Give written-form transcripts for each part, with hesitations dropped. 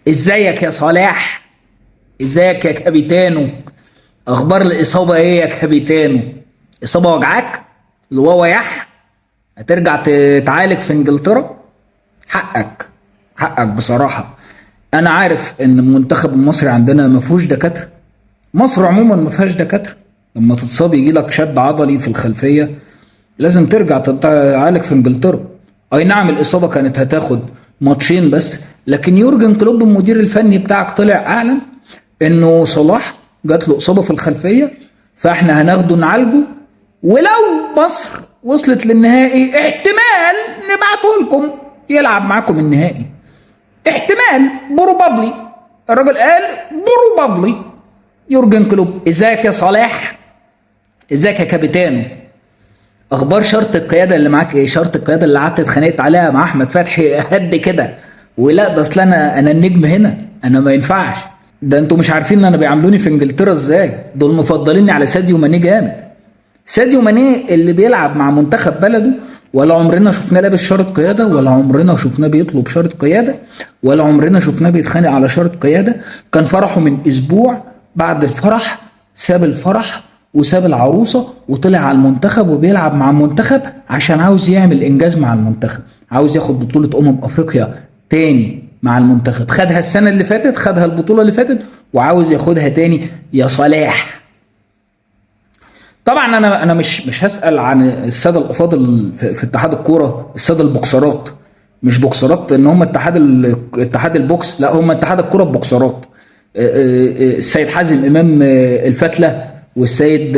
ازيك يا صلاح؟ ازيك يا كابيتانو؟ اخبار الاصابة ايه يا كابيتانو؟ اصابه وجعاك؟ الواو يح، هترجع تتعالج في انجلترا؟ حقك، حقك بصراحة. انا عارف ان المنتخب المصري عندنا ما فيهوش دكاترة، مصر عموما ما فيهاش دكاترة. لما تتصاب يجي لك شد عضلي في الخلفية لازم ترجع تتعالج في انجلترا. اي نعم الاصابة كانت هتاخد ماتشين بس، لكن يورجن كلوب المدير الفني بتاعك طلع اعلن انه صلاح جات له اصابه في الخلفية، فاحنا هناخده نعالجه، ولو مصر وصلت للنهائي احتمال نبعته لكم يلعب معاكم النهائي، احتمال، probably. الراجل قال probably. يورجن كلوب، ازيك يا صلاح؟ ازيك يا كابيتانو؟ اخبار شرط القيادة اللي معاك ايه؟ شرط القيادة اللي قعدت اتخانقت عليها مع احمد فتحي قد كده، ولا ده اصل انا النجم هنا، انا ما ينفعش، ده انتوا مش عارفين ان انا بيعاملوني في انجلترا ازاي، دول مفضليني على ساديو ماني جامد. ساديو ماني اللي بيلعب مع منتخب بلده ولا عمرنا شفناه لابس شارة قيادة، ولا عمرنا شفناه بيطلب شارة قيادة، ولا عمرنا شفناه بيتخانق على شارة قيادة. كان فرحه من اسبوع، بعد الفرح ساب الفرح وساب العروسة وطلع على المنتخب وبيلعب مع المنتخب عشان عاوز يعمل انجاز مع المنتخب، عاوز ياخد بطولة افريقيا تاني مع المنتخب. خدها السنة اللي فاتت، خدها البطولة اللي فاتت، وعاوز ياخدها تاني يا صلاح. طبعا انا مش هسأل عن السادة الافاضل في اتحاد الكورة، السادة البوكسرات، مش بوكسرات ان هم اتحاد البوكس، لا هم اتحاد الكورة ببوكسرات. السيد حازم امام الفتلة، والسيد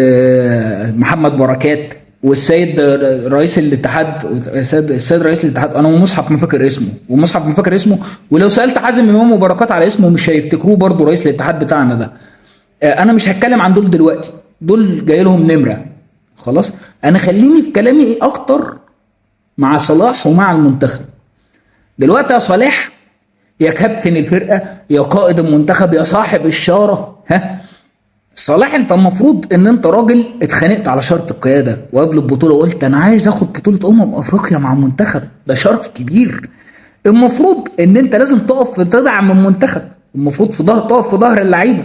محمد بركات، والسيد رئيس الاتحاد، السيد رئيس الاتحاد، انا ومصحف ما فاكر اسمه، ومصحف ما فاكر اسمه، ولو سالت حازم امام وبركات على اسمه مش هيفتكروه برضه رئيس الاتحاد بتاعنا ده. انا مش هتكلم عن دول دلوقتي، دول جاي لهم نمره خلاص. انا خليني في كلامي اكتر مع صلاح ومع المنتخب دلوقتي. يا صلاح يا كابتن الفرقة، يا قائد المنتخب، يا صاحب الشارة، ها صلاح، انت المفروض ان انت راجل اتخانقت على شرط القيادة وقبل البطولة قلت انا عايز اخد بطوله افريقيا مع المنتخب، ده شرف كبير. المفروض ان انت لازم تقف تدعم المنتخب، المفروض في ظهر، تقف في ظهر اللعيبة،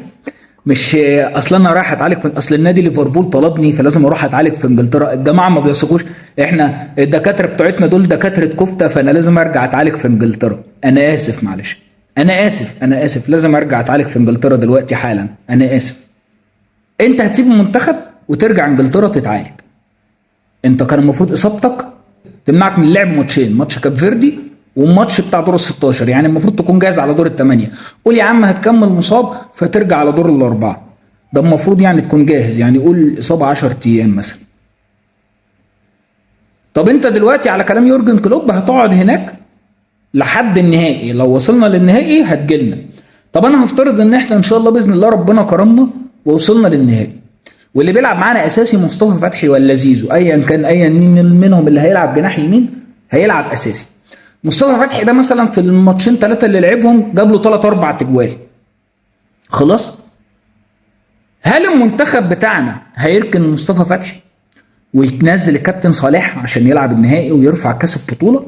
مش اصل انا رايح اتعالج في، اصل النادي ليفربول طلبني فلازم اروح اتعالج في انجلترا، الجماعة ما بيثقوش، احنا الدكاترة بتوعتنا دول دكاترة كفته، فانا لازم ارجع اتعالج في انجلترا. انا اسف، معلش، انا اسف، انا اسف، لازم ارجع اتعالج في انجلترا دلوقتي حالا، انا اسف. انت هتسيب المنتخب وترجع انجلترا تتعالج. انت كان المفروض اصابتك تمنعك من لعب ماتشين، ماتش كاب فيردي والماتش بتاع دور ال 16، يعني المفروض تكون جاهز على دور الثمانية. قول يا عم هتكمل مصاب فترجع على دور الاربعة، ده المفروض يعني تكون جاهز، يعني قول اصابه 10 ايام مثلا. طب انت دلوقتي على كلام يورجن كلوب هتقعد هناك لحد النهائي، لو وصلنا للنهائي هتجيلنا. طب انا هفترض ان احنا ان شاء الله باذن الله ربنا كرمنا ووصلنا للنهائي، واللي بيلعب معانا اساسي مصطفى فتحي ولا زيزو، ايا كان، ايا مين منهم اللي هيلعب جناح يمين هيلعب اساسي. مصطفى فتحي ده مثلا في الماتشين ثلاثة اللي لعبهم جاب له 3 4 تجوال خلاص. هل المنتخب بتاعنا هيركن مصطفى فتحي ويتنزل الكابتن صلاح عشان يلعب النهائي ويرفع كاس البطولة؟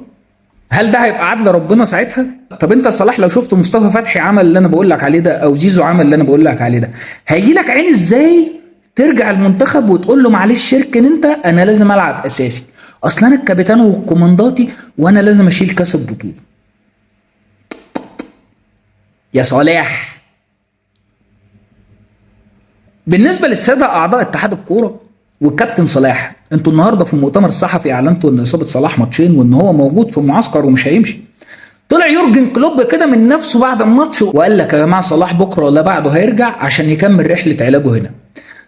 هل ده هيبقى عدل ربنا ساعتها؟ طب انت صلاح لو شفت مصطفى فتحي عمل اللي انا بقول لك عليه ده، او زيزو عمل اللي انا بقول لك عليه ده، هيجي لك عين ازاي ترجع المنتخب وتقول له معلش اركن انت، انا لازم العب اساسي، اصل انا الكابتن والكومانداتي وانا لازم اشيل كاس البطولة. يا صلاح. بالنسبة للسادة اعضاء اتحاد الكورة والكابتن صلاح، انتوا النهارده في المؤتمر الصحفي اعلنتوا ان اصابه صلاح ماتشين وان هو موجود في المعسكر ومش هيمشي. طلع يورجن كلوب كده من نفسه بعد الماتش وقال لك يا جماعة صلاح بكره ولا بعده هيرجع عشان يكمل رحله علاجه هنا.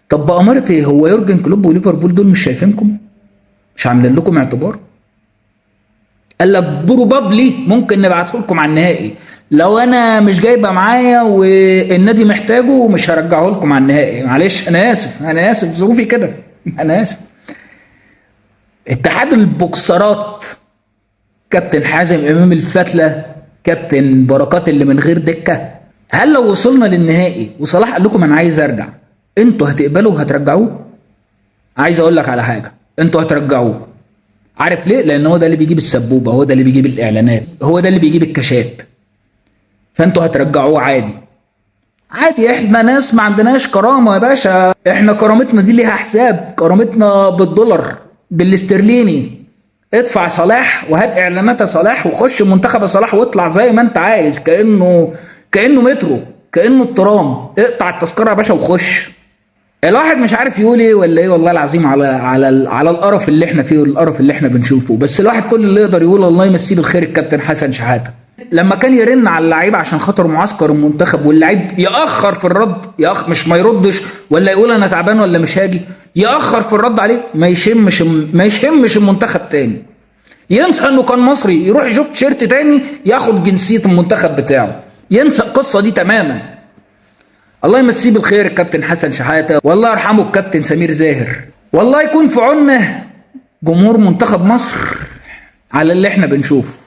طب بأمارة ايه؟ هو يورجن كلوب وليفربول دول مش شايفينكم؟ مش عاملين لكم اعتبار؟ قال لك probably ممكن نبعته لكم على النهائي، لو انا مش جايبه معايا والنادي محتاجه مش هرجعه لكم على النهائي، معلش انا اسف، انا اسف، ظروفي كده، انا اسف. اتحاد البوكسرات، كابتن حازم امام الفتله، كابتن بركات اللي من غير دكه، هل لو وصلنا للنهائي وصلاح قال لكم انا عايز ارجع، انتوا هتقبلوا وهترجعوه؟ عايز اقول لك على حاجة، انتوا هترجعوه. عارف ليه؟ لان هو ده اللي بيجيب السبوبه، هو ده اللي بيجيب الاعلانات، هو ده اللي بيجيب الكاشات. فانتوا هترجعوه عادي. عادي، احنا ناس ما عندناش كرامة يا باشا، احنا كرامتنا دي ليها حساب، كرامتنا بالدولار بالاسترليني. ادفع صلاح وهات اعلانات يا صلاح وخش منتخب صلاح واطلع زي ما انت عايز، كأنه مترو، كأنه الترام، اقطع التذكرة يا باشا وخش. الواحد مش عارف يقول ايه ولا ايه والله العظيم على القرف اللي احنا فيه والقرف اللي احنا بنشوفه. بس الواحد كل اللي يقدر يقول الله يمسيه بالخير الكابتن حسن شحاته، لما كان يرن على اللعيبة عشان خاطر معسكر المنتخب واللعيب ياخر في الرد، يأخر مش ما يردش ولا يقول انا تعبان ولا مش هاجي، ياخر في الرد عليه، ما يشمش المنتخب تاني، ينسى انه كان مصري، يروح يشوف تيشيرت تاني ياخد جنسية المنتخب بتاعه، ينسى القصة دي تماما. الله يمسيه بالخير الكابتن حسن شحاته، والله يرحمه الكابتن سمير زاهر، والله يكون في عونه جمهور منتخب مصر على اللي احنا بنشوفه.